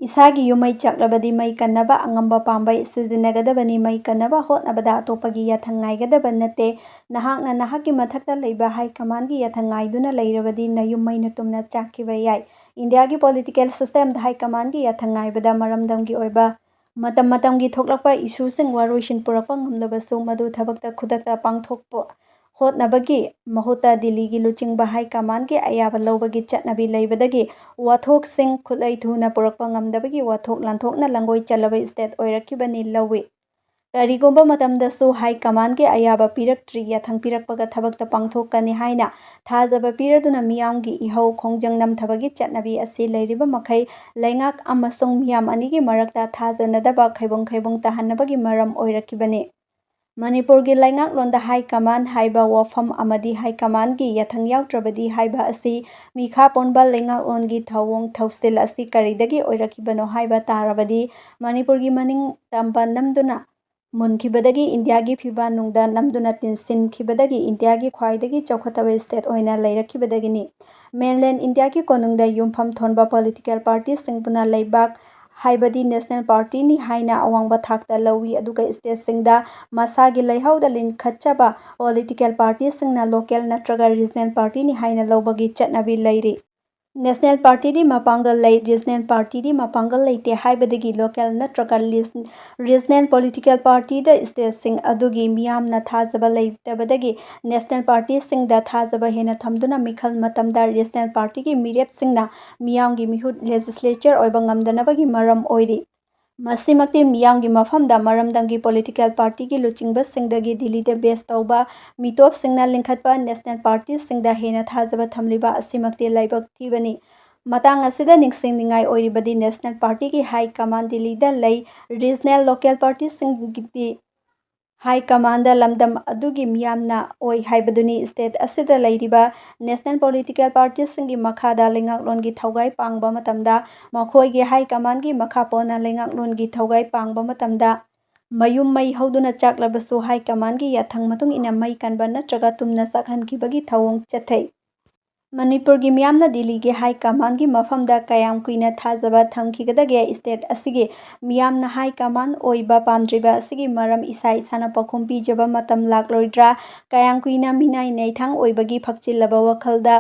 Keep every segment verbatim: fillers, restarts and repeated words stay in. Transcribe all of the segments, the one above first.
ꯏꯁꯥꯒꯤ ꯌꯨꯝ ꯃꯩ ꯆꯥꯛꯂꯕꯗꯤ ꯃꯩ ꯀꯟꯅꯕ ꯑꯉꯝꯕ ꯄꯥꯝꯕꯩ ꯁꯤꯖꯤꯟꯅꯒꯗꯕꯅꯤ꯫ ꯃꯩ ꯀꯟꯅꯕ ꯍꯣꯠꯅꯕꯗ ꯑꯇꯣꯞꯄꯒꯤ ꯌꯥꯊꯪ ꯉꯥꯏꯒꯗꯕ ꯅꯠꯇꯦ꯫ ꯅꯍꯥꯛꯅ ꯅꯍꯥꯛꯀꯤ ꯃꯊꯛꯇ ꯂꯩꯕ ꯍꯥꯏ ꯀꯃꯥꯟꯒꯤ ꯌꯥꯊꯪ ꯉꯥꯏꯗꯨꯅ ꯂꯩꯔꯕꯗꯤ ꯅꯌꯨꯝ ꯃꯩꯅ ꯇꯨꯝꯅ ꯆꯥꯛꯈꯤꯕ ꯌꯥꯏ꯫ ꯏꯟꯗꯤꯌꯥꯒꯤ ꯄꯣꯂꯤꯇꯤꯀꯦꯜ ꯁꯤꯁꯇꯦꯝꯗ ꯍꯥꯏ ꯀꯃꯥꯟꯒꯤ ꯌꯥꯊꯪ ꯉꯥꯏꯕꯗ ꯃꯔꯝꯗꯝꯒꯤ ꯑꯣꯏꯕ ꯃꯇꯝ ꯃꯇꯝꯒꯤ ꯊꯣꯛꯂꯛꯄ ꯏꯁꯨꯁꯤꯡ, ꯋꯥꯔꯣꯏꯁꯤꯟ ꯄꯨꯔꯛꯄ ꯉꯝꯂꯕꯁꯨ, ꯃꯗꯨ ꯊꯕꯛꯇ ꯈꯨꯗꯛꯇ ꯄꯥꯡꯊꯣꯛꯄ ꯍꯣꯠꯅꯕꯒꯤ ꯃꯍꯨꯠꯇ ꯗꯤꯜꯂꯤꯒꯤ ꯂꯨꯆꯤꯡꯕ ꯍꯥꯏ ꯀꯃꯥꯟꯒꯤ ꯑꯌꯥꯕ ꯂꯧꯕꯒꯤ ꯆꯠꯅꯕꯤ ꯂꯩꯕꯗꯒꯤ ꯋꯥꯊꯣꯛꯁꯤꯡ ꯈꯨꯠꯂꯩ ꯊꯨꯅ ꯄꯨꯔꯛꯄ ꯉꯝꯗꯕꯒꯤ ꯋꯥꯊꯣꯛ ꯂꯥꯟꯊꯣꯛꯅ ꯂꯥꯡꯒꯣꯏ ꯆꯜꯂꯕ ꯁ꯭ꯇꯦꯠ ꯑꯣꯏꯔꯛꯈꯤꯕꯅꯤ ꯂꯧꯏ꯫ ꯀꯔꯤꯒꯨꯝꯕ ꯃꯇꯝꯗꯁꯨ ꯍꯥꯏ ꯀꯃꯥꯟꯒꯤ ꯑꯌꯥꯕ ꯄꯤꯔꯛꯇ꯭ꯔꯤ, ꯌꯥꯊꯪ ꯄꯤꯔꯛꯄꯒ ꯊꯕꯛꯇ ꯄꯥꯡꯊꯣꯛꯀꯅꯤ ꯍꯥꯏꯅ ꯊꯥꯖꯕ ꯄꯤꯔꯗꯨꯅ ꯃꯤꯌꯥꯝꯒꯤ ꯏꯍꯧ ꯈꯣꯡꯖꯪ ꯅꯝꯊꯕꯒꯤ ꯆꯠꯅꯕꯤ ꯑꯁꯤ ꯂꯩꯔꯤꯕ ꯃꯈꯩ ꯂꯩꯉꯥꯛ ꯑꯃꯁꯨꯡ ꯃꯤꯌꯥꯝ ꯑꯅꯤꯒꯤ ꯃꯔꯛꯇ ꯊꯥꯖꯅꯗꯕ ꯈꯩꯕꯨꯡ ꯈꯩꯕꯨꯡ ꯇꯥꯍꯟꯅꯕꯒꯤ ꯃꯔꯝ ꯑꯣꯏꯔꯛꯈꯤꯕꯅꯤ꯫ ꯃꯅꯤꯄꯨꯔꯒꯤ ꯂꯩꯉꯥꯛꯂꯣꯟꯗ ꯍꯥꯏ ꯀꯃꯥꯟ ꯍꯥꯏꯕ ꯋꯥꯐꯝ ꯑꯃꯗꯤ ꯍꯥꯏ ꯀꯃꯥꯟꯒꯤ ꯌꯥꯊꯪ ꯌꯥꯎꯗ꯭ꯔꯕꯗꯤ ꯍꯥꯏꯕ ꯑꯁꯤ ꯃꯤꯈꯥ ꯄꯣꯟꯕ ꯂꯩꯉꯥꯛꯂꯣꯟꯒꯤ ꯊꯧꯑꯣꯡ ꯊꯧꯁꯤꯜ ꯑꯁꯤ ꯀꯔꯤꯗꯒꯤ ꯑꯣꯏꯔꯛꯈꯤꯕꯅꯣ ꯍꯥꯏꯕ ꯇꯥꯔꯕꯗꯤ, ꯃꯅꯤꯄꯨꯔꯒꯤ ꯃꯅꯤꯡ ꯇꯝꯕ ꯅꯝꯗꯨꯅ ꯃꯨꯟꯈꯤꯕꯗꯒꯤ ꯏꯟꯗꯤꯌꯥꯒꯤ ꯐꯤꯕꯥꯟꯅꯨꯡꯗ ꯅꯝꯗꯨꯅ ꯇꯤꯟꯁꯤꯟꯈꯤꯕꯗꯒꯤ ꯏꯟꯗꯤꯌꯥꯒꯤ ꯈ꯭ꯋꯥꯏꯗꯒꯤ ꯆꯥꯎꯈꯠꯇꯕ ꯁ꯭ꯇꯦꯠ ꯑꯣꯏꯅ ꯂꯩꯔꯛꯈꯤꯕꯗꯒꯤꯅꯤ꯫ ꯃꯦꯟꯂꯦꯟ ꯏꯟꯗꯤꯌꯥꯒꯤ ꯀꯣꯅꯨꯡꯗ ꯌꯨꯝꯐꯝ ꯊꯣꯟꯕ ꯄꯣꯂꯤꯇꯤꯀꯦꯜ ꯄꯥꯔꯇꯤꯁꯤꯡꯕꯨꯅ ꯂꯩꯕꯥꯛ, ꯍꯥꯏꯕꯗꯤ ꯅꯦꯁꯅꯦꯜ ꯄꯥꯔꯇꯤꯅꯤ ꯍꯥꯏꯅ ꯑꯋꯥꯡꯕ ꯊꯥꯛꯇ ꯂꯧꯏ, ꯑꯗꯨꯒ ꯁ꯭ꯇꯦꯠꯁꯤꯡꯗ ꯃꯁꯥꯒꯤ ꯂꯩꯍꯧꯗ ꯂꯤꯡꯈꯠꯆꯕ ꯄꯣꯂꯤꯇꯤꯀꯦꯜ ꯄꯥꯔꯇꯤꯁꯤꯡꯅ ꯂꯣꯀꯦꯜ ꯅꯠꯇ꯭ꯔꯒ ꯔꯤꯖꯅꯦꯜ ꯄꯥꯔꯇꯤꯅꯤ ꯍꯥꯏꯅ ꯂꯧꯕꯒꯤ ꯆꯠꯅꯕꯤ ꯂꯩꯔꯤ꯫ ꯅꯦꯁꯅꯦꯜ ꯄꯥꯔꯇꯤꯗꯤ ꯃꯄꯥꯡꯒꯜ ꯂꯩ, ꯔꯤꯖꯅꯦꯜ ꯄꯥꯔꯇꯤꯗꯤ ꯃꯄꯥꯡꯒꯜ ꯂꯩꯇꯦ ꯍꯥꯏꯕꯗꯒꯤ ꯂꯣꯀꯦꯜ ꯅꯠꯇ꯭ꯔꯒ ꯂꯤꯁ-, ꯔꯤꯖꯅꯦꯜ ꯄꯣꯂꯤꯇꯤꯀꯦꯜ ꯄꯥꯔꯇꯤꯗ ꯁ꯭ꯇꯦꯠꯁꯤꯡ ꯑꯗꯨꯒꯤ ꯃꯤꯌꯥꯝꯅ ꯊꯥꯖꯕ ꯂꯩꯇꯕꯗꯒꯤ ꯅꯦꯁꯅꯦꯜ ꯄꯥꯔꯇꯤꯁꯤꯡꯗ ꯊꯥꯖꯕ ꯍꯦꯟꯅ ꯊꯝꯗꯨꯅ ꯃꯤꯈꯜ ꯃꯇꯝꯗ ꯔꯤꯖꯅꯦꯜ ꯄꯥꯔꯇꯤꯒꯤ ꯃꯤꯔꯦꯞꯁꯤꯡꯅ ꯃꯤꯌꯥꯝꯒꯤ ꯃꯤꯍꯨꯠ ꯂꯦꯖꯤꯁꯂꯦꯆꯔ ꯑꯣꯏꯕ ꯉꯝꯗꯅꯕꯒꯤ ꯃꯔꯝ ꯑꯣꯏꯔꯤ꯫ ꯃꯁꯤꯃꯛꯇꯤ ꯃꯤꯌꯥꯝꯒꯤ ꯃꯐꯝꯗ ꯃꯔꯝꯗꯝꯒꯤ ꯄꯣꯂꯤꯇꯤꯀꯦꯜ ꯄꯥꯔꯇꯤꯒꯤ ꯂꯨꯆꯤꯡꯕꯁꯤꯡꯗꯒꯤ ꯗꯤꯜꯂꯤꯗ ꯕꯦꯁ ꯇꯧꯕ ꯃꯤꯇꯣꯞꯁꯤꯡꯅ ꯂꯤꯡꯈꯠꯄ ꯅꯦꯁꯅꯦꯜ ꯄꯥꯔꯇꯤꯁꯤꯡꯗ ꯍꯦꯟꯅ ꯊꯥꯖꯕ ꯊꯝꯂꯤꯕ ꯑꯁꯤꯃꯛꯇꯤ ꯂꯥꯏꯕꯛ ꯊꯤꯕꯅꯤ꯫ ꯃꯇꯥꯡ ꯑꯁꯤꯗ ꯅꯤꯡꯁꯤꯡꯅꯤꯡꯉꯥꯏ ꯑꯣꯏꯔꯤꯕꯗꯤ ꯅꯦꯁꯅꯦꯜ ꯄꯥꯔꯇꯤꯒꯤ ꯍꯥꯏ ꯀꯃꯥꯟ ꯗꯤꯜꯂꯤꯗ ꯂꯩ, ꯔꯤꯖꯅꯦꯜ ꯂꯣꯀꯦꯜ ꯄꯥꯔꯇꯤꯁꯤꯡꯒꯤꯗꯤ ꯍꯥꯏ ꯀꯃꯥꯟꯗ ꯂꯝꯗꯝ ꯑꯗꯨꯒꯤ ꯃꯤꯌꯥꯝꯅ ꯑꯣꯏ ꯍꯥꯏꯕꯗꯨꯅꯤ꯫ ꯁ꯭ꯇꯦꯠ ꯑꯁꯤꯗ ꯂꯩꯔꯤꯕ ꯅꯦꯁꯅꯦꯜ ꯄꯣꯂꯤꯇꯤꯀꯦꯜ ꯄꯥꯔꯇꯤꯁꯤꯡꯒꯤ ꯃꯈꯥꯗ ꯂꯩꯉꯥꯛꯂꯣꯟꯒꯤ ꯊꯧꯒꯥꯏ ꯄꯥꯡꯕ ꯃꯇꯝꯗ, ꯃꯈꯣꯏꯒꯤ ꯍꯥꯏ ꯀꯃꯥꯟꯒꯤ ꯃꯈꯥ ꯄꯣꯟꯅ ꯂꯩꯉꯥꯛꯂꯣꯟꯒꯤ ꯊꯧꯒꯥꯏ ꯄꯥꯡꯕ ꯃꯇꯝꯗ, ꯃꯌꯨꯝ ꯃꯩ ꯍꯧꯗꯨꯅ ꯆꯥꯛꯂꯕꯁꯨ ꯍꯥꯏ ꯀꯃꯥꯟꯒꯤ ꯌꯥꯊꯪ ꯃꯇꯨꯡ ꯏꯟꯅ ꯃꯩ ꯀꯟꯕ ꯅꯠꯇ꯭ꯔꯒ ꯇꯨꯝꯅ ꯆꯥꯛꯍꯟꯈꯤꯕꯒꯤ ꯊꯧꯑꯣꯡ ꯆꯠꯊꯩ꯫ ꯃꯅꯤꯄꯨꯔꯒꯤ ꯃꯤꯌꯥꯝꯅ ꯗꯤꯜꯂꯤꯒꯤ ꯍꯥꯏ ꯀꯃꯥꯟꯒꯤ ꯃꯐꯝꯗ ꯀꯌꯥꯝ ꯀꯨꯏꯅ ꯊꯥꯖꯕ ꯊꯝꯈꯤꯒꯗꯒꯦ? ꯁ꯭ꯇꯦꯠ ꯑꯁꯤꯒꯤ ꯃꯤꯌꯥꯝꯅ ꯍꯥꯏ ꯀꯃꯥꯟ ꯑꯣꯏꯕ ꯄꯥꯝꯗ꯭ꯔꯤꯕ ꯑꯁꯤꯒꯤ ꯃꯔꯝ ꯏꯁꯥ ꯏꯁꯥꯅ ꯄꯥꯎꯈꯨꯝ ꯄꯤꯖꯕ ꯃꯇꯝ ꯂꯥꯛꯂꯣꯏꯗ꯭ꯔꯥ? ꯀꯌꯥꯝ ꯀꯨꯏꯅ ꯃꯤꯅꯥꯏ ꯅꯩꯊꯥꯡ ꯑꯣꯏꯕꯒꯤ ꯐꯛꯆꯤꯜꯂꯕ ꯋꯥꯈꯜꯗ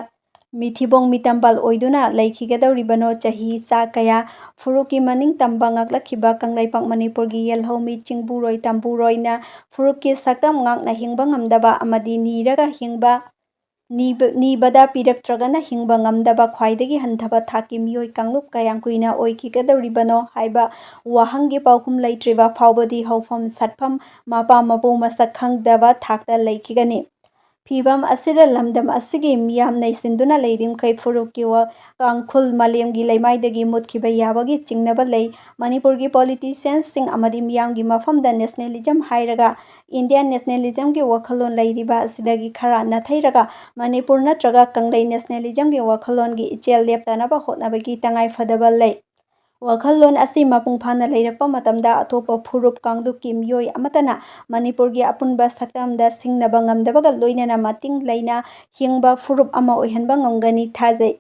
ꯃꯤꯊꯤꯕꯣꯡ ꯃꯤꯇꯝꯕꯥꯜ ꯑꯣꯏꯗꯨꯅ ꯂꯩꯈꯤꯒꯗꯧꯔꯤꯕꯅꯣ? ꯆꯍꯤ ꯆꯥ ꯀꯌꯥ ꯐꯨꯔꯨꯞꯀꯤ ꯃꯅꯤꯡ ꯇꯝꯕ ꯉꯥꯛꯂꯛꯈꯤꯕ ꯀꯪꯂꯩꯄꯥꯛ ꯃꯅꯤꯄꯨꯔꯒꯤ ꯌꯦꯜꯍꯧꯃꯤ ꯆꯤꯡꯕꯨꯔꯣꯏ ꯇꯝꯕꯨꯔꯣꯏꯅ ꯐꯨꯔꯨꯞꯀꯤ ꯁꯛꯇꯝ ꯉꯥꯛꯅ ꯍꯤꯡꯕ ꯉꯝꯗꯕ ꯑꯃꯗꯤ ꯅꯤꯔꯒ ꯍꯤꯡꯕ ꯅꯤꯕ-, ꯅꯤꯕꯗ ꯄꯤꯔꯛꯇ꯭ꯔꯒꯅ ꯍꯤꯡꯕ ꯉꯝꯗꯕ ꯈ꯭ꯋꯥꯏꯗꯒꯤ ꯍꯟꯊꯕ ꯊꯥꯛꯀꯤ ꯃꯤꯑꯣꯏ ꯀꯥꯡꯂꯨꯞ ꯀꯌꯥꯝ ꯀꯨꯏꯅ ꯑꯣꯏꯈꯤꯒꯗꯧꯔꯤꯕꯅꯣ ꯍꯥꯏꯕ ꯋꯥꯍꯪꯒꯤ ꯄꯥꯎꯈꯨꯝ ꯂꯩꯇ꯭ꯔꯤꯕ ꯐꯥꯎꯕꯗꯤ ꯍꯧꯐꯝ ꯁꯠꯐꯝ ꯃꯄꯥ ꯃꯄꯨ ꯃꯁꯛ ꯈꯪꯗꯕ ꯊꯥꯛꯇ ꯂꯩꯈꯤꯒꯅꯤ꯫ ꯐꯤꯕꯝ ꯑꯁꯤꯗ ꯂꯝꯗꯝ ꯑꯁꯤꯒꯤ ꯃꯤꯌꯥꯝ ꯅꯩꯁꯤꯟꯗꯨꯅ ꯂꯩꯔꯤꯃꯈꯩ ꯐꯨꯔꯨꯞꯀꯤ ꯋꯥ-, ꯀꯥꯡꯈꯨꯜ ꯃꯥꯂꯦꯝꯒꯤ ꯂꯩꯃꯥꯏꯗꯒꯤ ꯃꯨꯠꯈꯤꯕ ꯌꯥꯕꯒꯤ ꯆꯤꯡꯅꯕ ꯂꯩ꯫ ꯃꯅꯤꯄꯨꯔꯒꯤ ꯄꯣꯂꯤꯇꯤꯁꯤꯌꯟꯁꯤꯡ ꯑꯃꯗꯤ ꯃꯤꯌꯥꯝꯒꯤ ꯃꯐꯝꯗ ꯅꯦꯁꯅꯦꯂꯤꯖꯝ ꯍꯥꯏꯔꯒ ꯏꯟꯗꯤꯌꯥꯟ ꯅꯦꯁꯅꯦꯂꯤꯖꯝꯒꯤ ꯋꯥꯈꯜꯂꯣꯟ ꯂꯩꯔꯤꯕ ꯑꯁꯤꯗꯒꯤ ꯈꯔ ꯅꯥꯊꯩꯔꯒ ꯃꯅꯤꯄꯨꯔ ꯅꯠꯇ꯭ꯔꯒ ꯀꯪꯂꯩ ꯅꯦꯁꯅꯦꯂꯤꯖꯝꯒꯤ ꯋꯥꯈꯜꯂꯣꯟꯒꯤ ꯏꯆꯦꯜ ꯂꯦꯞꯇꯅꯕ ꯍꯣꯠꯅꯕꯒꯤ ꯇꯉꯥꯏ ꯐꯗꯕ ꯂꯩ꯫ ꯋꯥꯈꯜꯂꯣꯟ ꯑꯁꯤ ꯃꯄꯨꯡ ꯐꯥꯅ ꯂꯩꯔꯛꯄ ꯃꯇꯝꯗ ꯑꯇꯣꯞꯄ ꯐꯨꯔꯨꯞ ꯀꯥꯡꯂꯨꯞꯀꯤ ꯃꯤꯑꯣꯏ ꯑꯃꯠꯇꯅ ꯃꯅꯤꯄꯨꯔꯒꯤ ꯑꯄꯨꯟꯕ ꯁꯛꯇꯝꯗ ꯁꯤꯡꯅꯕ ꯉꯝꯗꯕꯒ ꯂꯣꯏꯅꯅ ꯃꯇꯤꯡ ꯂꯩꯅ ꯍꯤꯡꯕ ꯐꯨꯔꯨꯞ ꯑꯃ ꯑꯣꯏꯍꯟꯕ ꯉꯝꯒꯅꯤ ꯊꯥꯖꯩ꯫